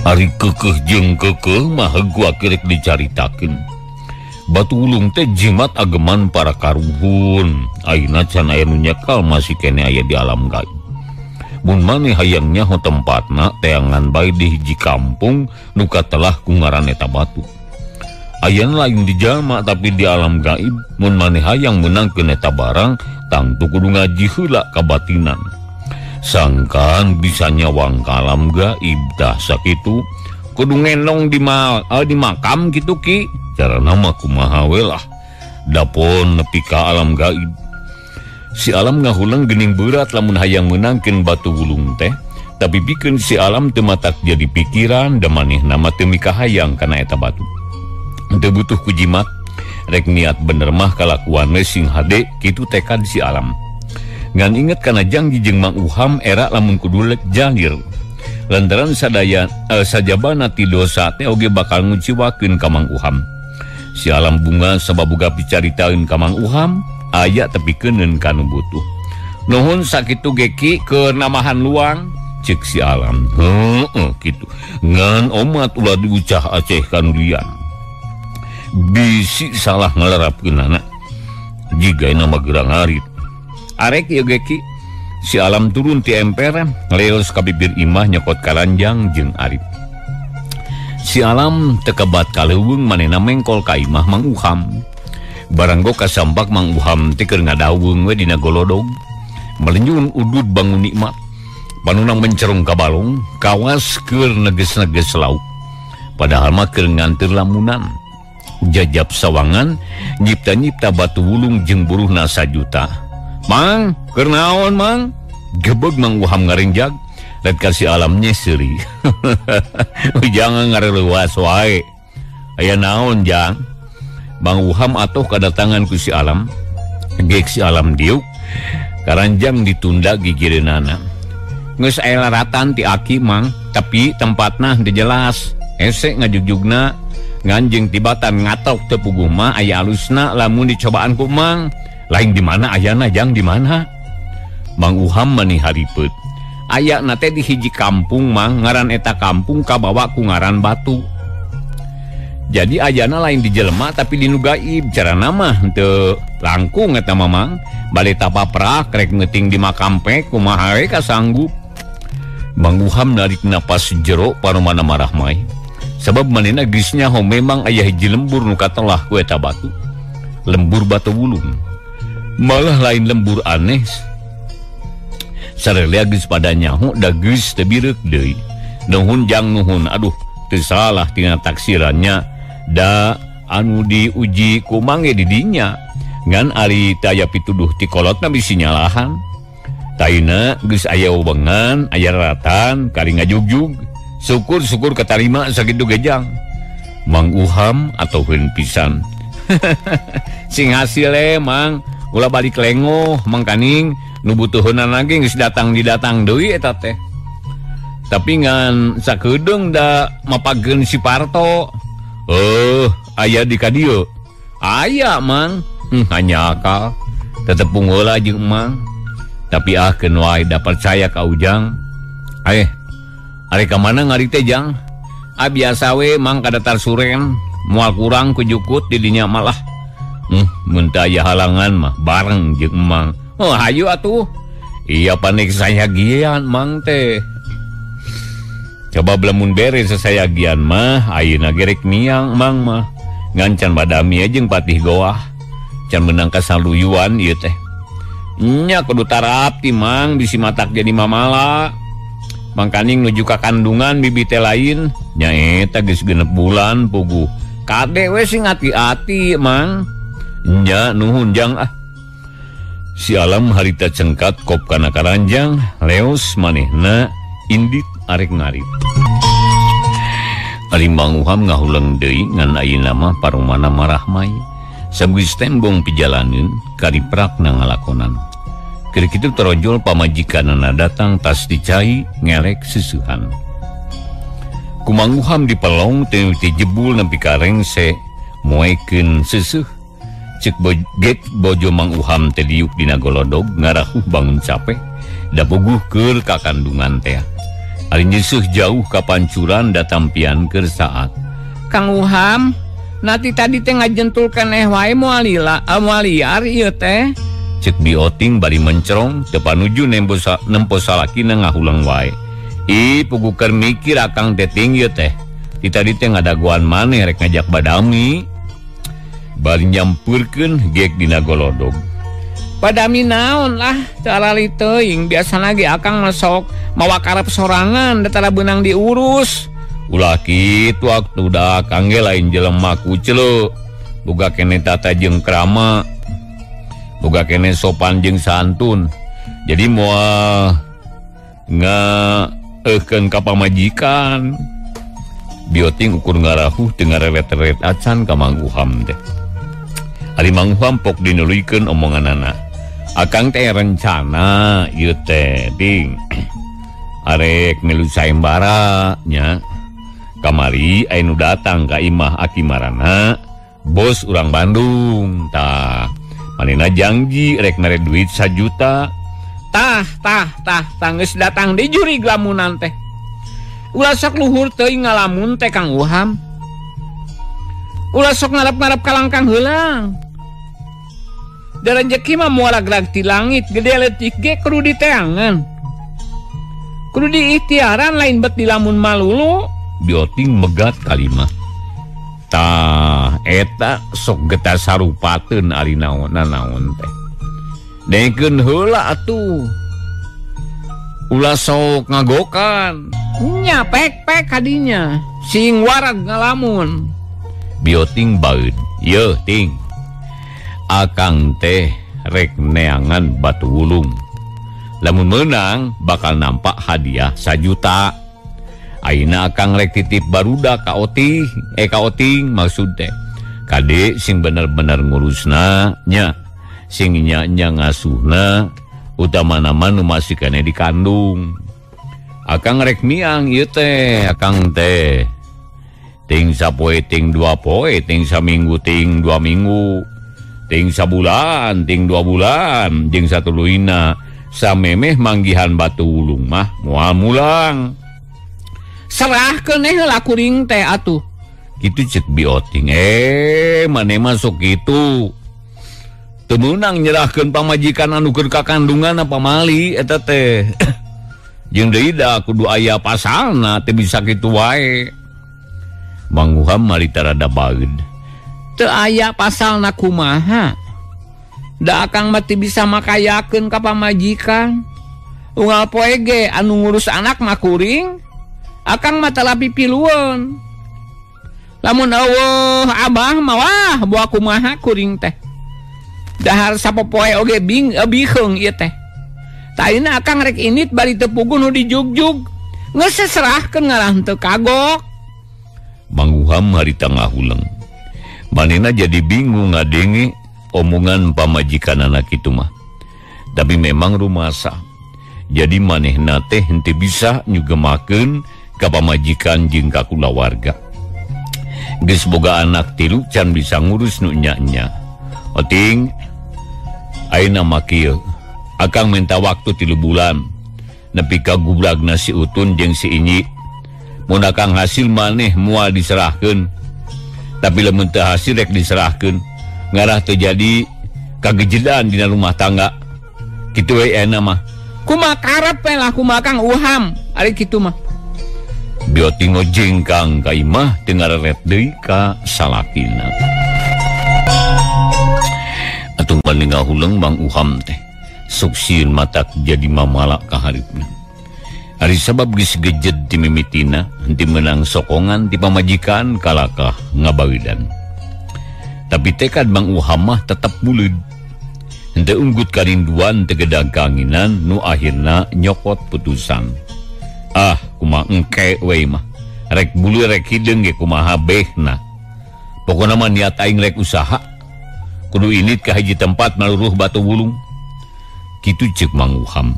Ari keukeuh jeung keukeuh mah heug kirek dicaritakeun. Batu wulung teh jimat ageman para karuhun. Ayeuna can aya nu nyekal masih keneh aya di alam gaib. Mun maneh hayang nyaho tempatna teangan bae di hiji kampung nu katelah ku ngaran eta batu. Ayana lain di jalma tapi di alam gaib. Mun maneh hayang meunangkeun eta barang tangtu kudu ngaji heula kabatinan. Sangkan bisa nyawang ka alam gaib tah sakitu kudu ngendong di makam kitu ki. Carana mah kumaha we lah dapon nepi ka alam gaib. Si alam ngahuleng geuning berat lamun hayang meunangkeun batu wulung teh, tapi pikeun si alam teu matak jadi pikiran da manehna mah teu mikahayang kana eta batu. Teu butuh ku jimat, rek niat bener mah kalakuan we sing hade kitu tekad si alam. Ngan inget kana janji jeung Mang Uham era lamun kudu lek jalir. Lantaran sadaya sajabana ti dosa teh oge bakal nguciwakeun ka Mang Uham. Si alam bunga sababoga picaritaeun ka Mang Uham, aya tepi keuneun ka nu butuh. Nuhun sakitu ge ki keur namahan luang, ceuk si alam. Heueuh kitu. Ngan omat ulah diucah aceh ka nu lian. Bisi salah ngalarapkeunana. Jiga mah gerang ngarit. Arek ieu ge ki. Si alam turun ti emper, leos ka bibir imah nyokot karanjang jeung Arif. Si alam tekebat ka leuweung manehna mengkol ka imah Mang Uham. Baranggo kasampak Mang Uham teh keur ngadaweung we dina golodog. Melenyun udud bangun nikmat. Panunang mencerung ka balong, kawas keur neges-neges lauk. Padahal mah keur nganteur lamunan. Jajab sawangan nyipta-nyipta batu wulung jeung buruhna sajuta. Mang, keur naon Mang? Gebeg Mang Uham ngarenjag. Rek ka si alam nyeseuri. Jangan ngareluas wae. Aya naon jang? Mang Uham atuh kadatangan ku si alam. Gek si alam diuk. Karanjang ditunda gigireunana. Geus aya laratan ti aki Mang, tapi tempatna teu jelas. Hese ngajugjugna nganjing tibatan ngatok teu puguh mah aya alusna lamun dicobaan ku Mang. Lain di mana ayana jang di mana? Mang Uham mani haripeut. Ayana teh di hiji kampung Mang, ngaran eta kampung kabawa ku ngaran batu. Jadi ayana lain di jelema tapi di nu gaib. Carana mah henteu langkung eta mah Mang. Bade tapaprak rek ngeuting di makam pe kumaha we kasanggup. Mang Uham narik napas jero paromana marah mai. Sabab manehna geus nyaho memang aya hiji lembur nu katelah ku eta batu. Lembur batu wulung. Malah lain lembur aneh. Sarelea geus pada nyaho da geus teu bireuk deui. Nuhun jang nuhun, aduh teu salah tina taksirannya da anu diuji ku Mang ge di dinya. Ngan ari teu aya pituduh ti kolotna bisi nyalahan. Taina geus aya wewengan, aya raratan, kali ngajugjug. Syukur-syukur katarima sakitu ge jang. Mang Uham atoheun pisan. Sing hasile Mang, ulah balik lengoh mangkaning nu butuheunana lagi geus datang didatang deui eta teh. Tapi ngan sakedeung da mapageun si Parto. Aya di ka dieu. Aya Mang, hanya akal. Tetepung heula jeung Mang. Tapi ah keun wae da percaya ka Ujang. Arek ka mana ngari teh jang? Ah biasa we Mang ka datar suren, moal kurang ku jukut di dinya malah. Mun teu aya halangan mah bareng jeung Mang. Oh hayu atuh. Iya panik sayagian Mang teh. Coba belamun beres sayagian mah ayeuna ge rek miang Mang mah. Ngan can badami jeung Patih Goah. Can meunang kasaluyuan ieu teh. Nya kudu tarapti Mang bisi matak jadi mamala. Mangkaning nuju ka kandungan bibi teh lain. Nya eta geus 6 bulan puguh. Kade we sing ati-ati Mang. Nya nuhun jang ah. Si alam harita cengkat kop kana karanjang, leos manehna indit arek ngarit. Ari Mang Uham ngahuleng deui ngan ayeuna mah parumana marah mai. Sageus tembong pijalaneun kariprakna ngalakonan. Keur kitu torojol pamajikanana datang tas dicai ngelek seusehan. Ku Mang Uham dipelong teu ti jebul nepi ka rengse moekeun seuseuh. Cek bojo Mang Uham teh diuk dina golodog ngarahuh bangun capek da puguh keur ka kandungan teh. Ari nyeuseuh jauh ka pancuran datampian keur saat. Kang Uham, nanti tadi teh ngajentul keneh wae moal lila, moal liar ieu teh. Cek Bioting bari mencerong teu panuju nempo salakina ngahulang wae. Ih, puguh keur mikir akang teh ting ieu teh. Ti tadi teh ngadagoan maneh rek ngajak badami. Bari nyampeurkeun gek dina golodog. Badami naon lah, teu arali teuing biasana ge akang masok mawa karep sorangan da tara beunang diurus. Ulah kitu atuh da akang ge lain jelema kucleu. Boga kene tata jeung krama. Boga kene sopan jeung santun. Jadi moal ngaeukeun ka pamajikan. Bioting ukur ngarahuh teu ngareret-eret acan ka Mang Uham teh. Ari Mang Uham pok dinuluykeun omonganana. Akang teh rencana ieu teh ding. Arek milu sayembara nya. Kamari aya nu datang ka imah aki marana, bos urang Bandung tah. Manehna janji rek mere duit 1 juta. Tah tah tah tah geus datang di jurig lamunan teh. Ulah sok luhur teuing ngalamun teh Kang Uham. Ulah sok ngarep-ngarep kalangkang heulang. Da rejeki mah moal ragrag ti langit, gede leutik ge kudu diteangan. Kudu diikhtiaran lain bet dilamun malulu. Bioting megat kalimah. Tah eta sok getar sarupateun ari naon-naon teh. Dengkeun heula atuh. Ulah sok ngagokan. Nya pek-pek kadinya. Sing warag ngalamun. Bioting baeud. Yeuh ting. Akang teh rek neangan batu wulung. Lamun meunang bakal nampak hadiah 1 juta. Ayeuna akang rek titip barudak ka Otih, ka Oting maksud teh. Kade sing bener-bener ngurusna nya, sing nya-nya ngasuhna, utamana mah nu masih keneh dikandung. Akang rek miang ieu teh, akang teh. Ting sapoe ting 2 poe, ting saminggu ting 2 minggu, ting sabulan, ting 2 bulan, jeung satuluyna samemeh manggihan batu wulung mah moal mulang. Serahkeun heula kuring teh atuh. Kitu cek Bioting. Maneh mah sok kitu. Teu meunang nyerahkeun pamajikan anu keur kakandungan apa mali eta teh. Jeung deui da kudu aya pasalna teu bisa kitu wae. Mang Uham mari tarada baeud. Teu aya pasalna kumaha? Da akang mah teu bisa makayakeun ka pamajikan. Unggal poe ge anu ngurus anak mah kuring. Akang mah talapi pilueun. Lamun eueuh abah mah wah boa kumaha kuring teh. Dahar sapopoe oge bing biheung ieu teh. Taina akang rek init bari teu puguh nu dijugjug. Geus seserahkeun ngalah teu kagok. Mang Uham harita ngahuleng. Manehna jadi bingung ngadenge omongan pamajikanana kitu mah. Tapi memang rumasa. Jadi manehna teh henteu bisa nyugemakeun ka pamajikan jeung ka kulawarga. Geus boga anak 3 can bisa ngurus nu nya-nya. Oting ayeuna mah kieu. Akang minta waktu 3 bulan nepi ka gubragna si Utun jeung si Inyi. Mun akang hasil maneh moal diserahkeun. Tapi lamun teu hasil rek diserahkeun. Ngarah teu jadi kagejedan dina rumah tangga. Kitu we ayeuna mah. Kumaha karep we lah kumaha Kang Uham ari kitu mah. Bioting ngojengkang ka imah teu ngareret deui ka salakina. Atuh mani ngahuleng Mang Uham teh. Sok sieun matak jadi mamalak ka haripna. Ari sabab geus gejed ti mimitina, henteu meunang sokongan ti pamajikan kalakah ngabaudan. Tapi tekad Mang Uham mah tetep buleud. Henteu unggut karinduan teu gedag kanginan nu akhirna nyokot putusan. Ah, kumaha engke we mah. Rek bulu rek hideung ge kumaha behna. Pokona mah niat aing rek usaha. Kudu init ka hiji tempat maluruh batu wulung. Kitu ceuk Mang Uham.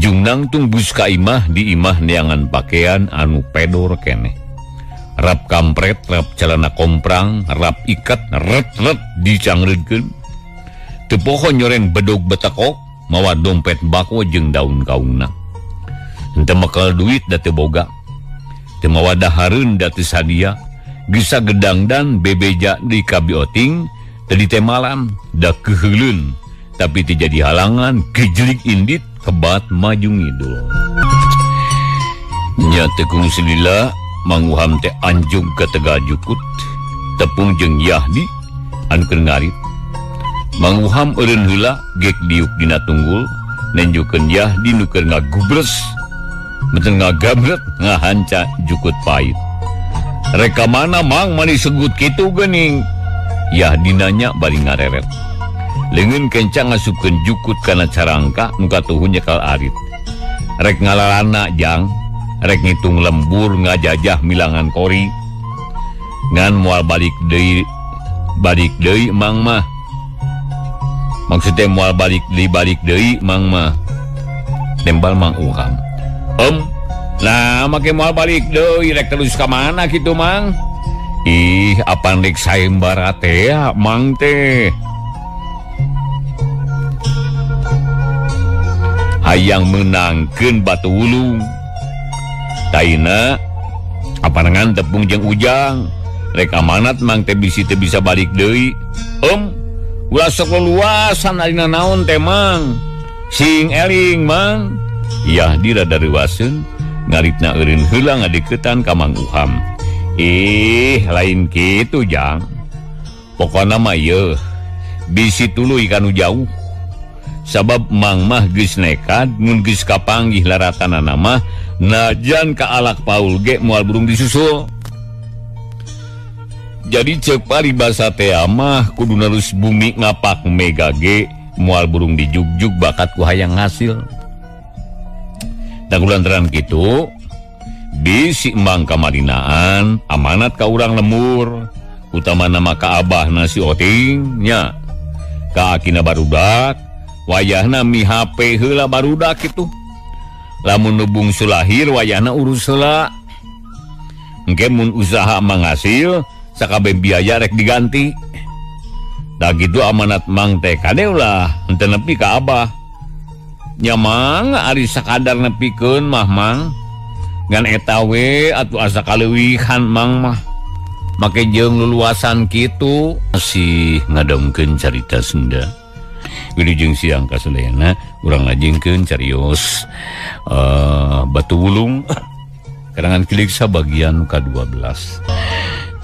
Jung nangtung bus ka imah di imah neangan pakaian anu pedor keneh. Rap kampret, rap celana komprang, rap ikat, ret-ret dicangreudkeun. Teu poho nyoren bedog betekok, mawa dompet bako jeung daun kaungna. Henteu mekel duit da teu boga. Teu mawa dahareun da teu sadia. Geus gedangdan bebeja di ka Bi Oting tadi teh malam da keuheuleun tapi teu jadi halangan gejlig indit kebat maju ngidul. Nya teu kungsi lila Mang Uham teh anjug ka Tegal Jukut tepung jeung Yahdi anu keur ngarit. Mang Uham eureun heula gek diuk dina tunggul nenjukeun Yahdi nu keur ngagubres meuteun ngagabret ngahanca jukut pait. Rek ka mana Mang mani segut kitu geuning? Yahdi nanya bari ngareret. Leungeun kenca ngasupkeun jukut kana carangka nu katuhu nyekal arit. Rek ngalalana jang, rek ngitung lembur ngajajah milangan kori. Ngan moal balik deui Mang mah. Maksudnya moal balik deui Mang mah. Tembal Mang Uham. Nah make moal balik deui rek terus ka mana kitu Mang? Ih, apan rek sayembara teh Mang teh. Hayang meunangkeun Batu Wulung. Taina apanangan tepung jeung Ujang. Rek amanat Mang teh bisi teu bisa balik deui. Ulah sok leluasan ari naon teh Mang. Sing eling Mang. Yahdi rada reuaseun ngaritna eureun heula ngadeukeutan ka Mang Uham. Ih, lain kitu Jang. Pokona mah yeuh bisi tuluy kanu jauh. Sabab Mang mah geus nekad mun geus kapanggih laratanana mah najan ka alak paul ge moal burung disusul. Jadi ceuk paribasa teh mah kudu narus bumi ngapak mega ge moal burung dijugjug bakat ku hayang hasil. Da kulantaran kitu bisi Mang kamarinaan amanat ka urang lemur utamana mah ka abahna si Oting nya ka akina barudak wayahna mi HP heula barudak kitu. Lamun nu bungsu lahir wayahna urus heula. Engke mun usaha manghasil sakabeh biaya rek diganti. Da kitu amanat Mang teh kade ulah henteu nepi ka abah. Nya Mang ari sakadar nepikeun mah Mang. Ngan eta we atuh asa kaleuwihan Mang mah. Make jeung luluasan kitu masih ngadongkeun carita Sunda. Wilujeng siang kasadayana urang lajengkeun carios Batu Wulung karangan Kiliksa bagian ka-12.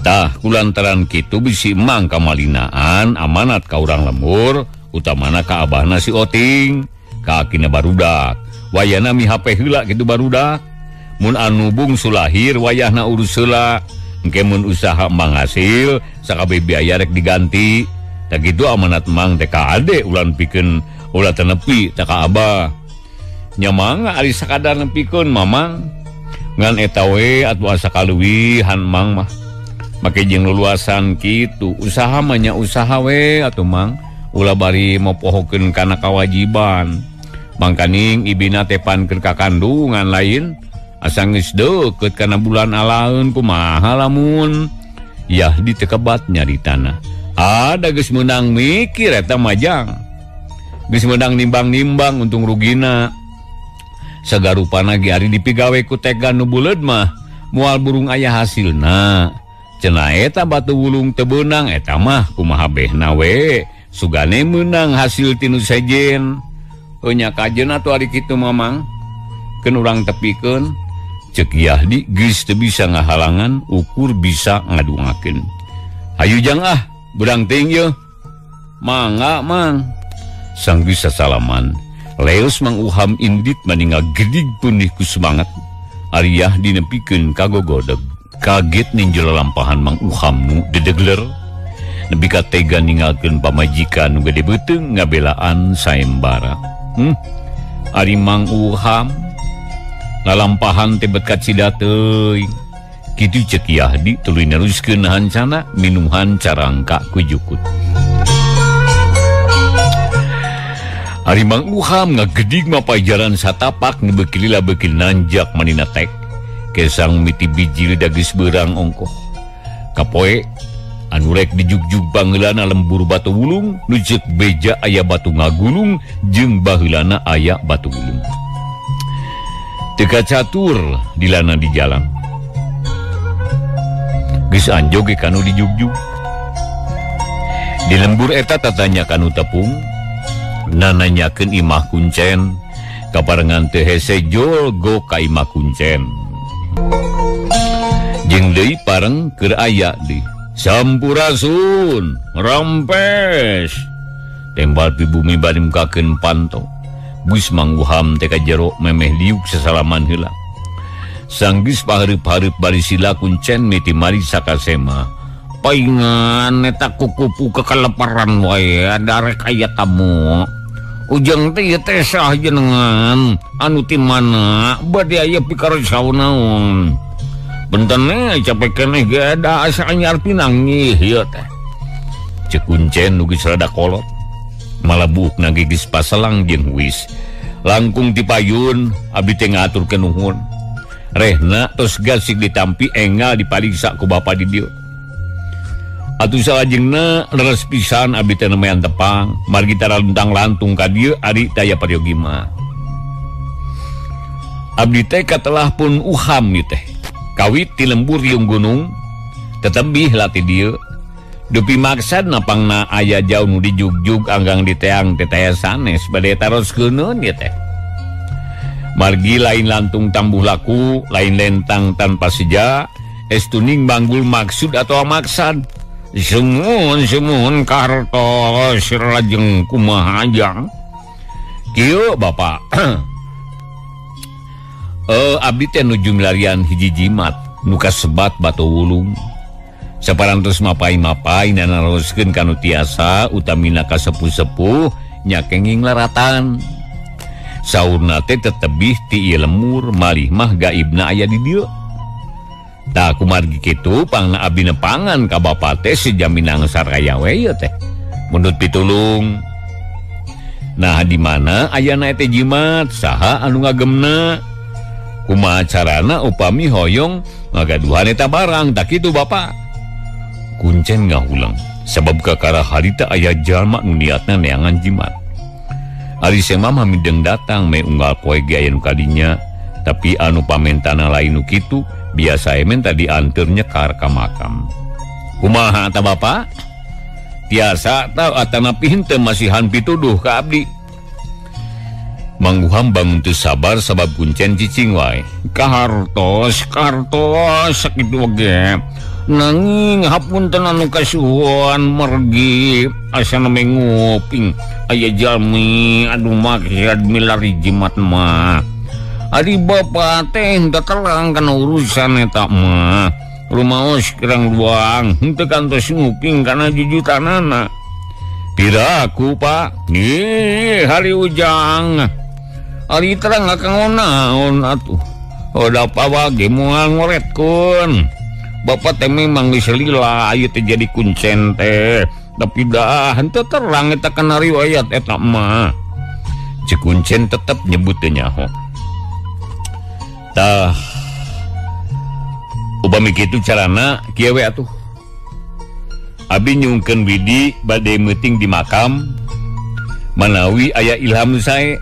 Tah kulantaran kitu bisi Mang kamalinaan amanat ka urang lembur utamana ka abahna si Oting ka akina barudak wayahna mi HP heula kitu barudak. Mun anu bungsu lahir wayahna urus heula engke mun usaha manghasil sakabeh biaya rek diganti. Tak kitu amanat Mang teh ka ade ulah pikeun ulah teu nepi teh ka abah. Nya Mang ari sakadar nepikeun Mamang ngan eta we atuh asa kaleuwihan Mang mah. Make jeung luluasan kitu usaha mah nya usaha we atuh Mang ulah bari mopohokeun kana kawajiban. Mangkaning ibina teh pankeun ka kandungan lain asa geus deukeut kana bulan alaeun kumaha lamun. Yahdi teu kebat nyaritana. Ada geus meunang mikir eta majang. Geus meunang nimbang-nimbang untung rugina. Sagarupana ge ari dipigawe ku tega nu buleud mah moal burung aya hasilna. Cenah eta Batu Wulung teu beunang eta mah kumaha behna we. Sugane meunang hasil tinu sejen. Nya kajeun atuh ari kitu Mamang. Keun urang tepikeun. Ceuk Yahdi geus teu bisa ngahalangan ukur bisa ngadungakeun. Hayu jang ah. Berang ting ye. Mangga Mang. Sanggeus sasalaman. Leos Mang Uham indit mani ngagedig peunih ku semangat. Ari Yahdi nepikeun ka gogodeg. Kaget ninjel lampahan Mang Uham nu dedegler. Nepi ka tega ninggalkeun pamajikan nu gede beuteung ngabelaan sayembara. Ari Mang Uham lalampahan teh bet kacida teuing. Kitu ceuk Yahdi tuluy neruskeun hancana minuhan carangka ku jukut. Ari Mang Uham ngagedig mapay jalan satapak nu beuki lila beuki nanjak manina tek. Kesang miti bijil dagis beurang ongkoh. Kapoe anu rek dijugjug pangeulana lembur Batu Wulung nu ceuk beja aya batu ngagulung jeung baheulana aya Batu Wulung. Teu kacatur dilana di jalan. Geus anjog ge kanu dijugjug. Di lembur eta tatanya kanu tepung, nananyakeun imah kuncen, kaparengan teu hese jol go ka imah kuncen. Jeung deui pareng keur aya deui. Sampurasun, rampes. Tembal pi bumi bari mukakeun panto. Geus mangguham teh ka jero memeh liuk sasalaman heula. Sanggeus pahareup-hareup bari sila kuncen miti mari sakasema. Paingan eta kukupu kekaleparan wae darek aya tamu. Ujang teh ieu teh sah jenengan anu ti mana bade aya pikaresau naon. Bentene capek keneh ge da asa anyar pinanggih ieu teh. Ceuk kuncen nu geus rada kolot. Malabuhna ge geus paselang jeung huis. Langkung ti payun abdi teh ngaturkeun nuhun. Rehna tos gasik ditampi engal dipariksa ku bapa di dieu. Atuh salajengna leres pisan abdi teh nemean tepang, margi tara luntang-lantung ka dieu ari daya peryogi mah. Abdi teh katelah pun uham ieu teh. Kawit ti lembur riung gunung tetebih latih dieu. Dupi maksad napangna aya jauh nu dijugjug anggang diteang teh taya sanes bade taroskeun ieu teh. Margi lain lantung tambuh laku, lain lentang tanpa seja, estuning banggul maksud atau maksad. Sumun sumun kartos lajeng kumaha jang. Kieu Bapak. Abdi teh nuju milarian hiji jimat nu kasebat batu wulung. Saparantos mapai-mapai nanaroskeun kanu tiasa utamina ka sepuh-sepuh nya kenging laratan. Saurna teh tetebih ti ieu lemur malih mah gaibna aya di dieu. Tah kumargi kitu pangna abdi nepangan ka bapa teh sejaminang saraya we ieu teh. Mundut pitulung. Nah di mana ayana teh jimat saha anu ngagemna? Kumaha carana upami hoyong ngagaduhan eta barang tak kitu Bapak. Kuncen ngahulang sabab kakara harita aya jalma nu niatna neangan jimat. Ari Sema mah mideng datang me unggal poe ge aya nu kadinya, tapi anu pamentana lain nu kitu biasa emen tadi anteur nyekar ka makam. Kumaha ta Bapak? Tiasa tau atanapi henteu masihan pituduh ka abdi. Mangguham bangun teu sabar sabab kuncen cicing wae. Kahartos, kartos sakitu ge. Nanging hapunten anu kasuhun mergi asana menguping aya jalmi aduh maksad milari jimat mah. Ari bapa teh henteu terang kana urusan eta mah. Rumaos kirang luang henteu kantos nguping kana jujutanana. Piraku Pak? Nih hari ujang. Ari terang akang naon atuh. Oda pawage moal ngoretkeun. Bapak teh memang geus lila ieu teh jadi kuncen teh. Tapi dah henteu terang eta kana riwayat eta mah. Ceuk kuncen tetep nyebut teu nyaho. Tah upami kitu carana kieu we atuh. Abi nyungkeun widi bade meuting di makam manawi aya ilham nu sae.